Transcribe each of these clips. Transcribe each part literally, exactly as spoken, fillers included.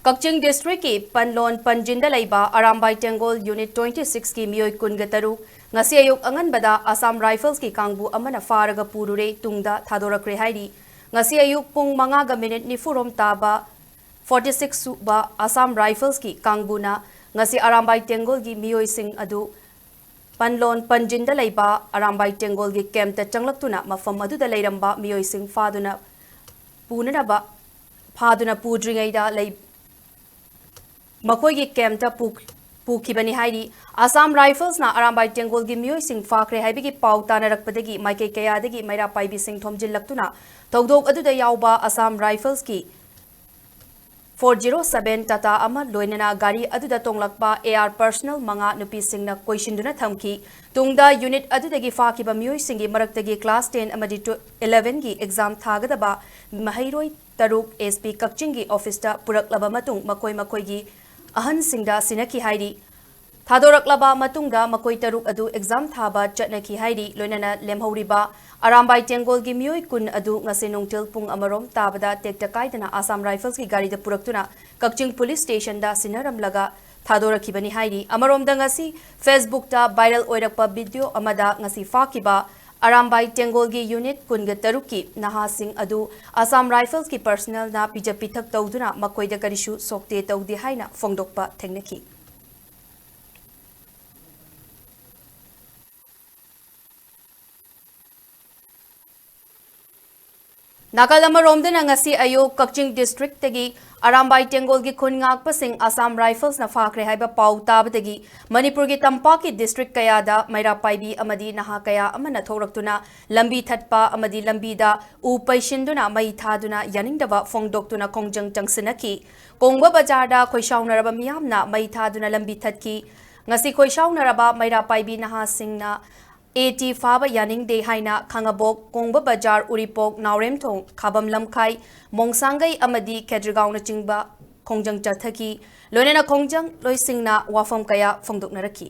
ꯀꯛꯆꯤꯡ ꯗꯤꯁꯇ꯭ꯔꯤꯛꯀꯤ ꯄꯟꯂꯣꯟ ꯄꯟꯖꯤꯟꯗ ꯂꯩꯕ Arambai ꯇꯦꯡꯒꯣꯜ unit twenty six ꯀꯤ ꯃꯤꯑꯣꯏ ꯀꯨꯟꯒ ꯇꯔꯨꯛ ꯉꯁꯤ ꯑꯌꯨꯛ ꯑꯉꯟꯕꯗ ꯑꯁꯥꯝ ꯔꯥꯏꯐꯜꯁꯀꯤ ꯀꯥꯡꯕꯨ ꯑꯃꯅ ꯐꯥꯔꯒ ꯄꯨꯔꯨꯔꯦ꯫ ꯇꯨꯡꯗ ꯊꯥꯗꯣꯔꯛꯈ꯭ꯔꯦ ꯍꯥꯏꯔꯤ꯫ ꯉꯁꯤ ꯑꯌꯨꯛ ꯄꯨꯡ ꯃꯉꯥꯒ ꯃꯤꯅꯤꯠ ꯅꯤꯐꯨꯔꯣꯝ ꯇꯥꯕ forty six ꯁꯨꯕ ꯑꯁꯥꯝ ꯔꯥꯏꯐꯜꯁꯀꯤ ꯀꯥꯡꯕꯨꯅ ꯉꯁꯤ ꯑꯔꯥꯝꯕꯥꯏ ꯇꯦꯡꯒꯣꯜꯒꯤ ꯃꯤꯑꯣꯏꯁꯤꯡ ꯑꯗꯨ ꯄꯟꯂꯣꯟ ꯄꯟꯖꯤꯟꯗ ꯂꯩꯕ ꯑꯔꯥꯝꯕꯥꯏ ꯇꯦꯡꯒꯣꯜꯒꯤ ꯀꯦꯝꯞꯇ ꯆꯪꯂꯛꯇꯨꯅ ꯃꯐꯝ ꯑꯗꯨꯗ ꯂꯩꯔꯝꯕ ꯃꯤꯑꯣꯏꯁꯤꯡ ꯐꯥꯗꯨꯅ ꯄꯨꯅꯅꯕ, ꯐꯥꯗꯨꯅ ꯄꯨꯗ꯭ꯔꯤꯉꯩꯗ ꯂꯩ-, ꯃꯈꯣꯏꯒꯤ ꯀꯦꯝꯞꯇ ꯄꯨ-, ꯄꯨꯈꯤꯕꯅꯤ ꯍꯥꯏꯔꯤ꯫ ꯑꯁꯥꯝ ꯔꯥꯏꯐꯜꯁꯅ ꯑꯔꯥꯝꯕꯥꯏ ꯇꯦꯡꯒꯣꯜꯒꯤ ꯃꯤꯑꯣꯏꯁꯤꯡ ꯐꯥꯈ꯭ꯔꯦ ꯍꯥꯏꯕꯒꯤ ꯄꯥꯎ ꯇꯥꯅꯔꯛꯄꯗꯒꯤ ꯃꯥꯏꯀꯩ ꯀꯌꯥꯗꯒꯤ ꯃꯩꯔꯥ ꯄꯥꯏꯕꯤꯁꯤꯡ ꯊꯣꯝꯖꯤꯜꯂꯛꯇꯨꯅ ꯊꯧꯗꯣꯛ ꯑꯗꯨꯗ ꯌꯥꯎꯕ Assam ꯔꯥꯏꯐꯜꯁꯀꯤ four zero seven Tata ꯑꯃ ꯂꯣꯏꯅꯅ ꯒꯥꯔꯤ ꯑꯗꯨꯗ ꯇꯣꯡꯂꯛꯄ AR personnel ꯃꯉꯥ ꯅꯨꯄꯤꯁꯤꯡꯅ ꯀꯣꯏꯁꯤꯟꯗꯨꯅ ꯊꯝꯈꯤ꯫ ꯇꯨꯡꯗ ꯌꯨꯅꯤꯠ ꯑꯗꯨꯗꯒꯤ ꯐꯥꯈꯤꯕ ꯃꯤꯑꯣꯏꯁꯤꯡꯒꯤ ꯃꯔꯛꯇꯒꯤ class ten ꯑꯃꯗꯤ tw-, eleven ꯒꯤ exam ꯊꯥꯒꯗꯕ ꯃꯍꯩꯔꯣꯏ ꯇꯔꯨꯛ SP ꯀꯛꯆꯤꯡꯒꯤ ꯑꯣꯐꯤꯁꯇ ꯄꯨꯔꯛꯂꯕ ꯃꯇꯨꯡ ꯃꯈꯣꯏ ꯃꯈꯣꯏꯒꯤ ꯑꯍꯟꯁꯤꯡꯗ ꯁꯤꯟꯅꯈꯤ ꯍꯥꯏꯔꯤ꯫ ꯊꯥꯗꯣꯔꯛꯂꯕ ꯃꯇꯨꯡꯗ ꯃꯈꯣꯏ ꯇꯔꯨꯛ ꯑꯗꯨ exam ꯊꯥꯕ ꯆꯠꯅꯈꯤ ꯍꯥꯏꯔꯤ꯫ ꯂꯣꯏꯅꯅ ꯂꯦꯝꯍꯧꯔꯤꯕ ꯑꯔꯥꯝꯕꯥꯏ ꯇꯦꯡꯒꯣꯜꯒꯤ ꯃꯤꯑꯣꯏ ꯀꯨꯟ ꯑꯗꯨ ꯉꯁꯤ ꯅꯨꯡꯊꯤꯜ ꯄꯨꯡ ꯑꯃꯔꯣꯝ ꯇꯥꯕꯗ ꯇꯦꯛꯇ ꯀꯥꯏꯗꯅ ꯑꯁꯥꯝ ꯔꯥꯏꯐꯜꯁꯀꯤ ꯒꯥꯔꯤꯗ ꯄꯨꯔꯛꯇꯨꯅ ꯀꯛꯆꯤꯡ ꯄꯨꯂꯤꯁ ꯁ꯭ꯇꯦꯁꯟꯗ ꯁꯤꯟꯅꯔꯝꯂꯒ ꯊꯥꯗꯣꯔꯛꯈꯤꯕꯅꯤ ꯍꯥꯏꯔꯤ꯫ ꯑꯃꯔꯣꯝꯗ ꯉꯁꯤ Facebook ꯇ viral ꯑꯣꯏꯔꯛꯄ video ꯑꯃꯗ ꯉꯁꯤ ꯐꯥꯈꯤꯕ ꯑꯔꯥꯝꯕꯥꯏ ꯇꯦꯡꯒꯣꯜꯒꯤ ꯌꯨꯅꯤꯠ ꯀꯨꯟꯒ ꯇꯔꯨꯛꯀꯤ ꯅꯍꯥꯁꯤꯡ ꯑꯗꯨ ꯑꯁꯥꯝ ꯔꯥꯏꯐꯜꯁꯀꯤ personnel ꯅ ꯄꯤꯖ ꯄꯤꯊꯛ ꯇꯧꯗꯨꯅ ꯃꯈꯣꯏꯗ ꯀꯔꯤꯁꯨ ꯁꯣꯛꯇꯦ ꯇꯧꯗꯦ ꯍꯥꯏꯅ ꯐꯣꯡꯗꯣꯛꯄ ꯊꯦꯡꯅꯈꯤ꯫ ꯅꯥꯀꯜ ꯑꯃꯔꯣꯝꯗꯅ ꯉꯁꯤ ꯑꯌꯨꯛ ꯀꯛꯆꯤꯡ district ꯇꯒꯤ ꯑꯔꯥꯝꯕꯥꯏ ꯇꯦꯡꯒꯣꯜꯒꯤ ꯈꯨꯟ ꯉꯥꯛꯄꯁꯤꯡ ꯑꯁꯥꯝ ꯔꯥꯏꯐꯜꯁꯅ ꯐꯥꯈ꯭ꯔꯦ ꯍꯥꯏꯕ ꯄꯥꯎ ꯇꯥꯕꯗꯒꯤ ꯃꯅꯤꯄꯨꯔꯒꯤ ꯇꯝꯄꯥꯛꯀꯤ district ꯀꯌꯥꯗ ꯃꯩꯔꯥ ꯄꯥꯏꯕꯤ ꯑꯃꯗꯤ ꯅꯍꯥ ꯀꯌꯥ ꯑꯃꯅ ꯊꯣꯛꯂꯛꯇꯨꯅ ꯂꯝꯕꯤ ꯊꯠꯄ ꯑꯃꯗꯤ ꯂꯝꯕꯤꯗ ꯎ ꯄꯩꯁꯤꯟꯗꯨꯅ ꯃꯩ ꯊꯥꯗꯨꯅ ꯌꯥꯅꯤꯡꯗꯕ ꯐꯣꯡꯗꯣꯛꯇꯨꯅ ꯈꯣꯡꯖꯪ ꯆꯪꯁꯤꯟꯅꯈꯤ꯫ ꯀꯣꯡꯕ ꯕꯖꯥꯔꯗ ꯈꯣꯏꯁꯥꯎꯅꯔꯕ ꯃꯤꯌꯥꯝꯅ ꯃꯩ ꯊꯥꯗꯨꯅ ꯂꯝꯕꯤ ꯊꯠꯈꯤ꯫ ꯉꯁꯤ ꯈꯣꯏꯁꯥꯎꯅꯔꯕ ꯃꯩꯔꯥ ꯄꯥꯏꯕꯤ ꯅꯍꯥꯁꯤꯡꯅ AT ꯐꯥꯕ ꯌꯥꯅꯤꯡꯗꯦ ꯍꯥꯏꯅ ꯈꯥꯉꯕꯣꯛ, ꯀꯣꯡꯕ ꯕꯖꯥꯔ, ꯎꯔꯤꯄꯣꯛ, ꯅꯥꯎꯔꯦꯝꯊꯣꯡ, ꯈꯥꯕꯝ ꯂꯝꯈꯥꯏ, ꯃꯣꯡꯁꯥꯡꯒꯩ ꯑꯃꯗꯤ ꯈꯦꯇ꯭ꯔꯤꯒꯥꯎꯅꯆꯤꯡꯕ ꯈꯣꯡꯖꯪ ꯆꯠꯊꯈꯤ꯫ ꯂꯣꯏꯅꯅ ꯈꯣꯡꯖꯪ ꯂꯣꯏꯁꯤꯡꯅ ꯋꯥꯐꯝ ꯀꯌꯥ ꯐꯣꯡꯗꯣꯛꯅꯔꯛꯈꯤ꯫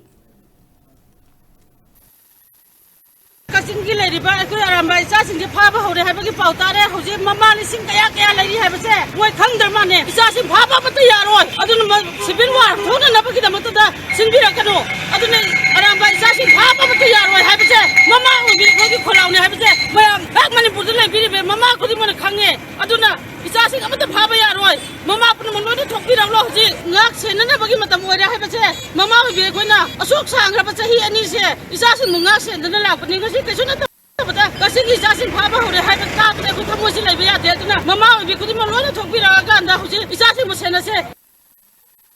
ꯀꯛꯆꯤꯡ ꯆꯤꯡꯒꯤ ꯂꯩꯔꯤꯕ ꯑꯩꯈꯣꯏ ꯑꯔꯥꯝꯕꯥꯏ ꯏꯆꯥꯁꯤꯡꯁꯦ ꯐꯥꯕ ꯍꯧꯔꯦ ꯍꯥꯏꯕꯒꯤ ꯄꯥꯎ ꯇꯥꯔꯦ꯫ ꯍꯧꯖꯤꯛ ꯃꯃꯥ ꯂꯤꯁꯤꯡ ꯀꯌꯥ ꯀꯌꯥ ꯂꯩꯔꯤ ꯍꯥꯏꯕꯁꯦ ꯃꯣꯏ ꯈꯪꯗ꯭ꯔ ꯃꯥꯜꯂꯦ꯫ ꯏꯆꯥꯁꯤꯡ ꯐꯥꯕ ꯑꯃꯠꯇ ꯌꯥꯔꯣꯏ꯫ ꯑꯗꯨꯅ ꯃ-, civil war ꯊꯣꯛꯅꯅꯕꯒꯤꯗꯃꯛꯇꯗ ꯁꯤꯟꯕꯤꯔꯛꯀꯅꯨ꯫ ꯑꯗꯨꯅ ꯑꯔꯥꯝꯕꯥꯏ ꯏꯆꯥꯁꯤꯡ ꯐꯥꯕ ꯑꯃꯠꯇ ꯌꯥꯔꯣꯏ ꯍꯥꯏꯕꯁꯦ ꯃꯃꯥ ꯑꯣꯏꯕꯤ ꯑꯩꯈꯣꯏꯒꯤ ꯈꯣꯜꯂꯥꯎꯅꯤ ꯍꯥꯏꯕꯁꯦ ꯃꯌꯥꯝ ꯂꯣꯏ ꯃꯅꯤꯄꯨꯔꯗ ꯂꯩꯕꯤꯔꯤꯕ ꯃꯃꯥ ꯈꯨꯗꯤꯡꯃꯛꯅ ꯈꯪꯉꯦ꯫ ꯑꯗꯨꯅ ꯏꯆꯥꯁꯤꯡ ꯑꯃꯠꯇ ꯐꯥꯕ ꯌꯥꯔꯣꯏ꯫ ꯃꯃꯥ ꯄꯨꯝꯅꯃꯛ ꯂꯣꯏꯅ ꯊꯣꯛꯄꯤꯔꯛꯂꯣ꯫ ꯍꯧꯖꯤꯛ ꯉꯥꯛ ꯁꯦꯟꯅꯅꯕꯒꯤ ꯃꯇꯝ ꯑꯣꯏꯔꯦ ꯍꯥꯏꯕꯁꯦ ꯃꯃꯥ ꯑꯣꯏꯕꯤ ꯑꯩꯈꯣꯏꯅ ꯑꯁꯨꯛ ꯁꯥꯡꯈ꯭ꯔꯕ ꯆꯍꯤ ꯑꯅꯤꯁꯦ ꯏꯆꯥꯁꯤꯡꯕꯨ ꯉꯥꯛ ꯁꯦꯟꯗꯨꯅ ꯂꯥꯛꯄꯅꯤ꯫ ꯉꯁꯤ ꯀꯩꯁꯨ ꯅꯠꯇꯕꯗ ꯉꯁꯤꯒꯤ ꯏꯆꯥꯁꯤꯡ ꯐꯥꯕ ꯍꯧꯔꯦ ꯍꯥꯏꯕ ꯇꯥꯕꯗ ꯑꯩꯈꯣꯏ ꯊꯃꯣꯏꯁꯤ ꯂꯩꯕ ꯌꯥꯗꯦ꯫ ꯑꯗꯨꯅ ꯃꯃꯥ ꯑꯣꯏꯕꯤ ꯈꯨꯗꯤꯡꯃꯛ ꯂꯣꯏꯅ ꯊꯣꯛꯄꯤꯔꯛꯑꯀꯥꯟꯗ ꯍꯧꯖꯤꯛ ꯏꯆꯥꯁꯤꯡꯕꯨ ꯁꯦꯟꯅꯁꯦ꯫